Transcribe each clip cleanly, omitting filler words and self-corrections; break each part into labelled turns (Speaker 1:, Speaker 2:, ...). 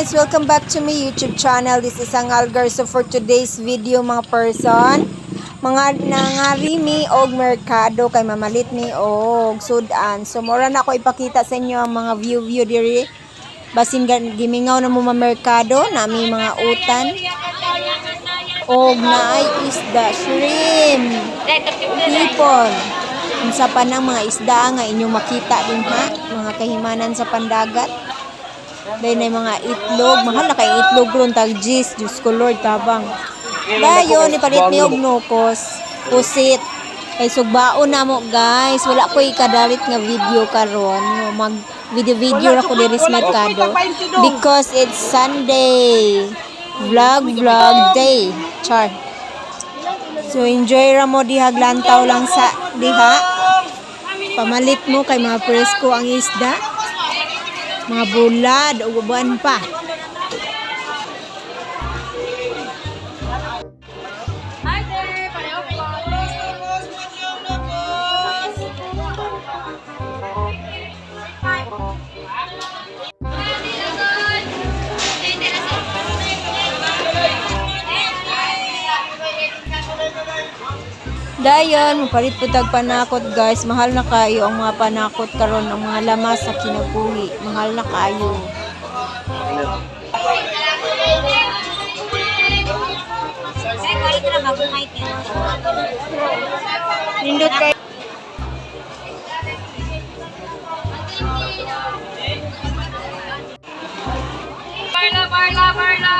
Speaker 1: Guys! Welcome back to my YouTube channel. This is Ang Algar. So for today's video, mga person, mga nangari mi og merkado kay mamalit mi og sudan. So mora na ako ipakita sa inyo ang mga view view diri. Basin gimingaw na mo ma merkado, nami mga utan og naay isda, shrimp, hipon. Unsa pa nang mga isda nga inyong makita din ha, mga kahimanan sa pandagat. Dahil na mga itlog, mahal na kay itlog ron tag Gis, Diyos ko Lord, tabang. Dayon, ipalit mi og nokos, pusit. Kay sugbaon na mo, guys, wala ko ikadalit nga video karon. No, mag video video ra ko diri sa merkado because it's Sunday. Vlog vlog day. Char. So enjoy ra mo diha, lantaw lang sa diha. Pamalit mo kay mga presko ang isda. Mga bulad o uban pa.
Speaker 2: Hi there! Pareho po.
Speaker 1: Dayon, mapalit po tag panakot, guys. Mahal na kayo ang mga panakot karon, ang mga lamas sa kinabuhi. Mahal na kayo. Nindot kay.
Speaker 2: Barla, barla, barla!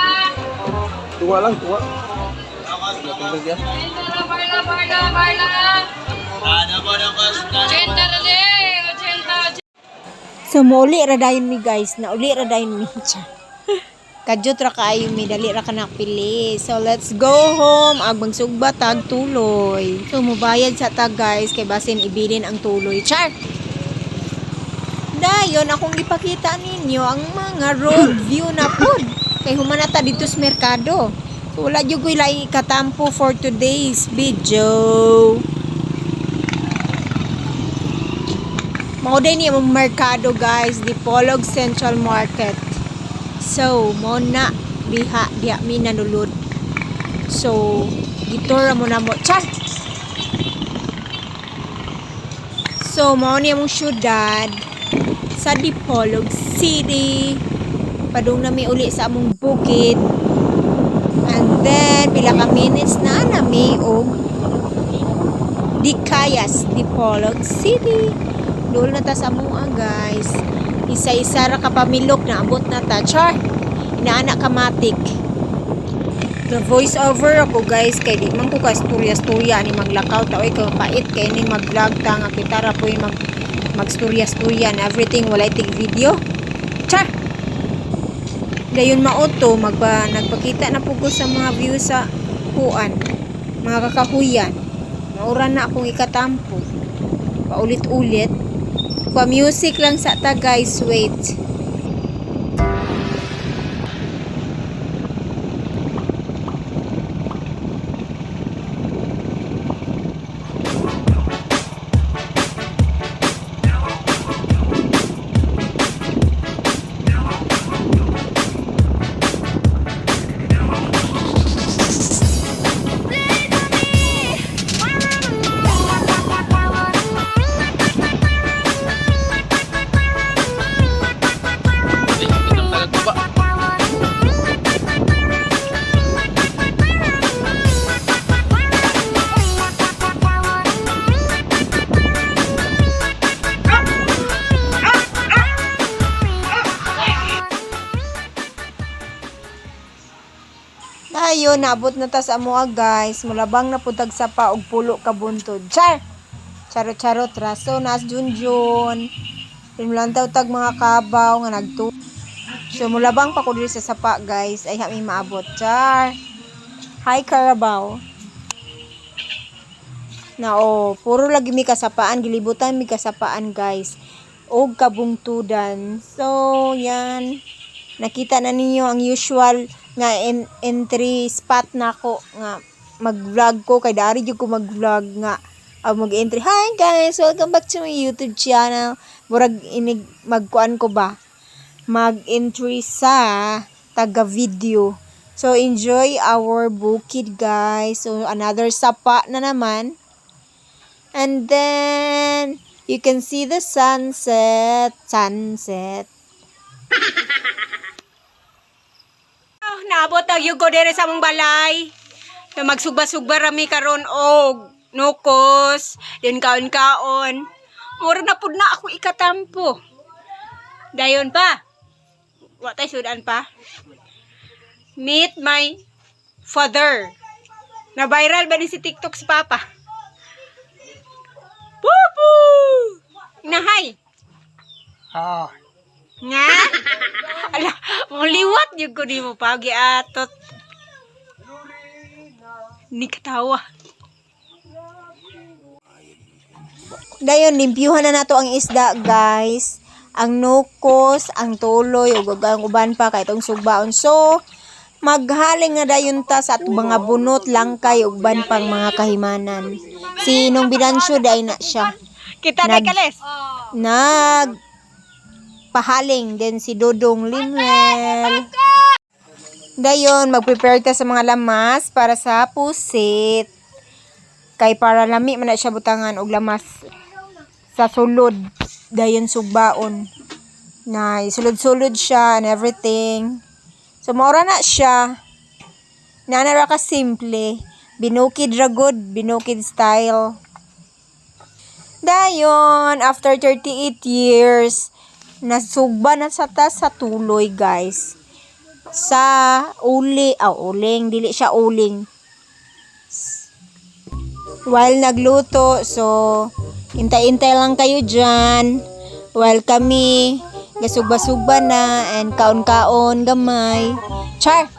Speaker 3: Tuwa lang, tuwa.
Speaker 2: Barla, barla, barla, barla! 80 rin eh! 80!
Speaker 1: So muuli ra dayon mi, guys, na uli ra dayon mi. Kadyot ra kaayo mi, dali ra ka nakpili. So let's go home, ag magsugba tag tuloy. So mubayad sa ta, guys, kay basin ibilin ang tuloy. Char. Dayon akong ipakita ninyo ang mga road view na pud. Kay human na ta dito sa merkado. So wala jud ko'y laing ikatampo for today's video. Mao day ni among merkado, guys, Dipolog Central Market. So, mo na diha diha mi nanulod. So, gitura mo na mo. Char! So, mao ni among syudad sa Dipolog City. Padung na mi uli sa among bukid. And then, pila ka minutes na nami og Dicayas, Dipolog City. Dool na ta sa amoa, guys. Isa-isa ra ka pamilok na abot na ta. Char! Inaana kamatik. The voice over ako, guys, kay di man ko ka storya-storya ni maglakaw ta oy, kay pait kay ning mag-vlog ta nga kita ra poy mag storya-storya na everything walay tig video. Char! Dayon mao to magpa nagpakita na pud ko sa mga views sa kuan, mga kakahuyan. Maura na akong ikatampo. Paulit-ulit. Pa music lang sa ta, guys, wait. Tayo, naabot na ta sa amoa, guys. Mulabang na pud tag sapa og pulo ka buntod. Char! Charot charot raso nas junjun. Pinlantaw tag mga kabaw nga nagtu. So mulabang pa ko diri sa sapa, guys. Ay hami maabot. Char. Hi, Carabao. Na oh, puro lagi mi kasapaan, gilibutan mi kasapaan, guys. Og kabungtudan. So, yan. Nakita na ninyo ang usual nga entry spot nako nga mag-vlog ko kay dari jud ko mag-vlog nga mag-entry. Hi guys, welcome back to my YouTube channel. Murag inig magkuan ko ba? Mag-entry sa Taga video. So enjoy our bukid, guys. So another sapa na naman. And then you can see the sunset. Sunset.
Speaker 4: Oh, naabot ang yugo dere sa among balay. Na magsugba-sugba rami karon og nukos, din kaon-kaon. Mura na pud na ako ikatampo. Dayon pa. Wa tay sudan pa. Meet my father. Na viral ba ni si TikTok si Papa? Pupu! Nahay.
Speaker 3: Ah.
Speaker 4: Nga? Ala, liwat yung ko di mo pa. Giatot. Ni katawa.
Speaker 1: Dayon, limpyuhan na nato ang isda, guys. Ang nukos, ang tuloy, ug ang uban pa kay itong sugbaon. So, maghaling na dayon ta sa atong mga bunot, langkay, ug uban pang mga kahimanan. Si nung binansyo, day na siya.
Speaker 4: Kita na kales.
Speaker 1: Nag pahaling din si Dodong Limuel. Dayon, mag-prepare ta sa mga lamas para sa pusit. Kay para lami man na siya butangan og lamas sa sulod. Dayon sugbaon. Na sulod-sulod siya and everything. So maura na siya. Nana ra ka simple. Binukid ra good, binukid style. Dayon, after 38 years, nasugba na sa ta sa tuloy, guys. Sa uli, ah, uling, dili siya uling. While nagluto, so, hintay-hintay lang kayo dyan. While kami, gasugba-sugba na, and kaon-kaon, gamay. Char!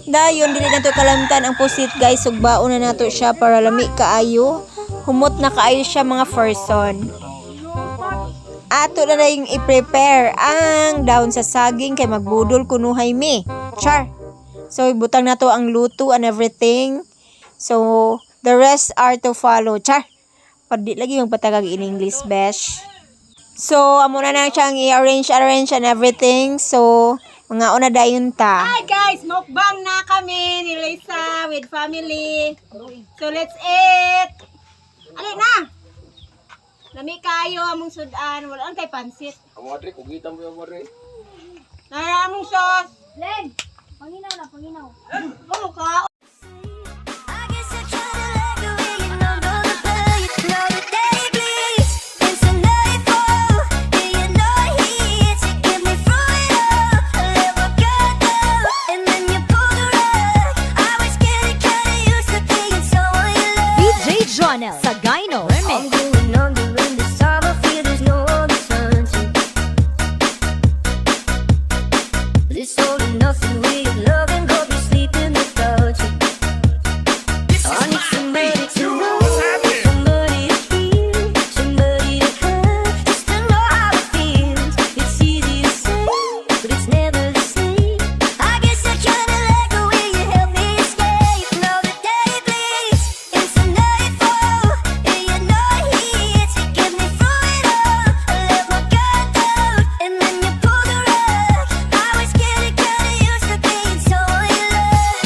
Speaker 1: Dayon, dili na to kalamtan ang pusit, guys. Sugbaon na nato siya para lami kaayo. Humot na kaayo siya, mga person. Ato na na yung i-prepare ang daon sa saging kay magbudol kunuhay mi. Char! So, ibutang na to ang luto and everything. So, the rest are to follow. Char! Padi lagi yung patagag in English, besh. So, amo na na siyang i-arrange, arrange and everything. So, mga una dayon ta.
Speaker 4: Hi guys, mukbang na kami ni Lisa with family. So let's eat. Ali na. Lami kayo among sudan, wala ang kay pansit.
Speaker 3: Amo adre, kugitan mo yung adre.
Speaker 4: Nara among sauce.
Speaker 2: Len! Panginaw na, panginaw.
Speaker 4: Oh, ka.
Speaker 5: I guess I kinda like the way you numb all the pain. Now the day bleeds into nightfall, and you're not here to get me through it all. I let my guard down, and then you pulled the rug. I was getting kinda used to being someone you love.
Speaker 6: DJ Jonel Sagaino Remix.
Speaker 5: I'm going under, and this time I feel there's no other turn to. This all or nothing way of loving got me sleeping without you. I need somebody to know, somebody to feel, somebody to have, just to know how it feels. It's easy to say, but it's never the same. I guess I kinda like the way you help me escape. Now the day bleeds into nightfall, and you're not here to get me through it all. I let my guard down, and then you pulled the rug. I was getting kinda used to being someone you love.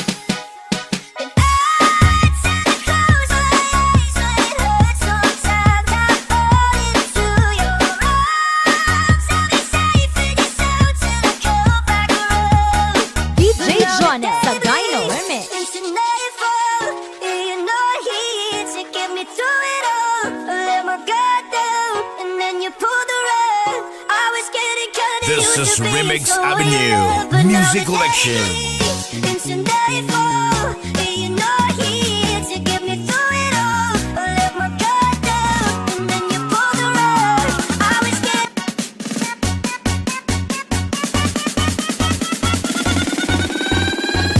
Speaker 5: And I tend to close my eyes when it hurts. Sometimes I fall into your arms. I'll be safe in your sound till I come back around.
Speaker 6: DJ Jonel Sagaino Remix.
Speaker 5: Into nightfall, and you're not here to get me through it all. I let my guard down, and then you pulled the rug. I was getting kinda
Speaker 7: This
Speaker 5: used
Speaker 7: is
Speaker 5: to being
Speaker 7: Remix
Speaker 5: someone you
Speaker 7: Avenue
Speaker 5: love, but now
Speaker 7: Music
Speaker 5: the day
Speaker 7: Collection.
Speaker 5: bleeds into nightfall, and you're not here to get me through it all. I let my guard down, and then you pulled the rug. I was getting.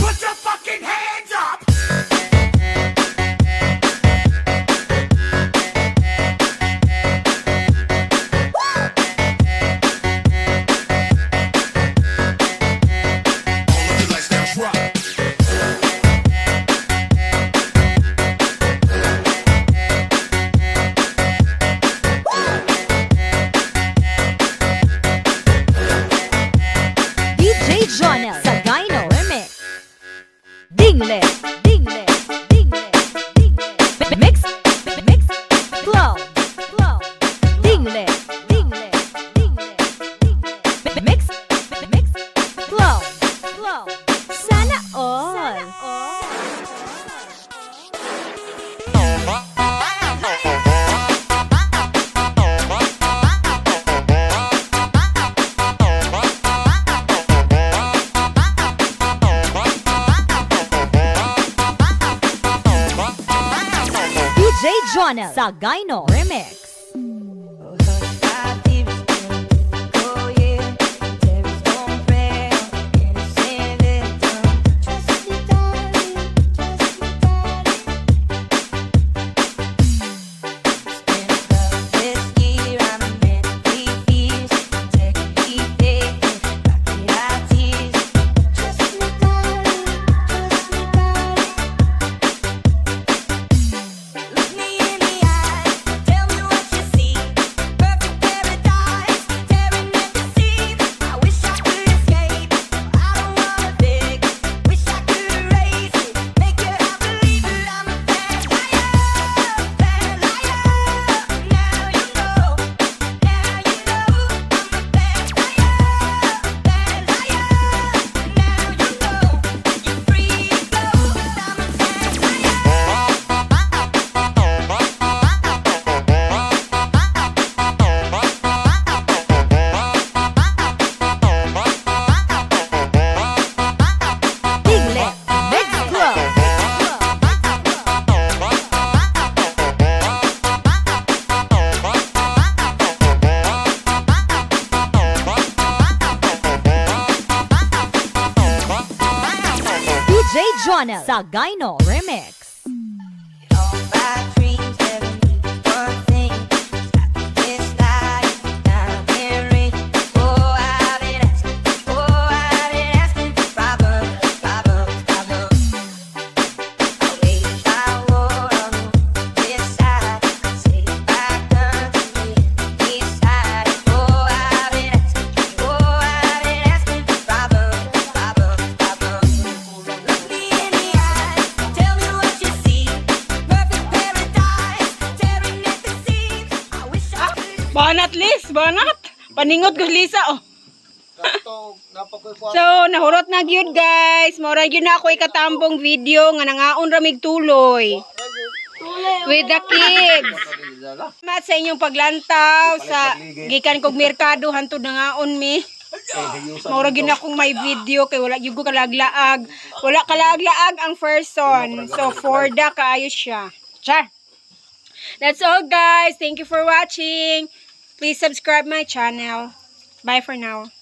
Speaker 7: Put your fucking hands up! All of the lights now drop.
Speaker 6: Jonel Sagayno Remix.
Speaker 5: My deepest oh yeah, there is no prayer, innocent victim. Trust me, darling, trust me, darling. It's been a this year. I'm a man of three fears. Technically faking, rocky tears. Trust me, darling, trust me, darling. Look me in the eyes, tell me what you see. Perfect paradise, tearing at the seams. I wish I could escape. I don't wanna think. Wish I could erase it, make it I believe it. I'm a bad liar, bad liar. Now you know, now you know. I'm a bad liar, bad liar. Now you know. You're free to go. 'Cause I'm a bad liar.
Speaker 6: Big Lip Mix Club. DJ Jonel Sagayno Remix.
Speaker 5: All my dreams never mean one thing. Stop this life, diamond ring. Oh, I've been asking, oh, I've been asking for problems, problems, problems. I wage my war on this side. Say I come to me inside. Oh, I've been asking, oh, I've been asking for problems, problems, problems. Look me in the eyes, tell me what you see. Perfect paradise, tearing at the seams. I wish I could.
Speaker 4: Banat, Liz, banat. Paningot ko Lisa oh.
Speaker 3: Kato, napakoy
Speaker 4: So, nahurot na gyud, guys. Mora gyud na ako ikatambong video nga nangaon ramig tuloy. With the kids. Salamat sa inyong paglantaw sa gikan kog merkado hantud nangaon mi. Mora gyud na akong may video kay wala gyud ko kalaglaag. Wala kalaglaag ang person. So for the kaayo siya. Char. That's all, guys. Thank you for watching. Please subscribe my channel. Bye for now.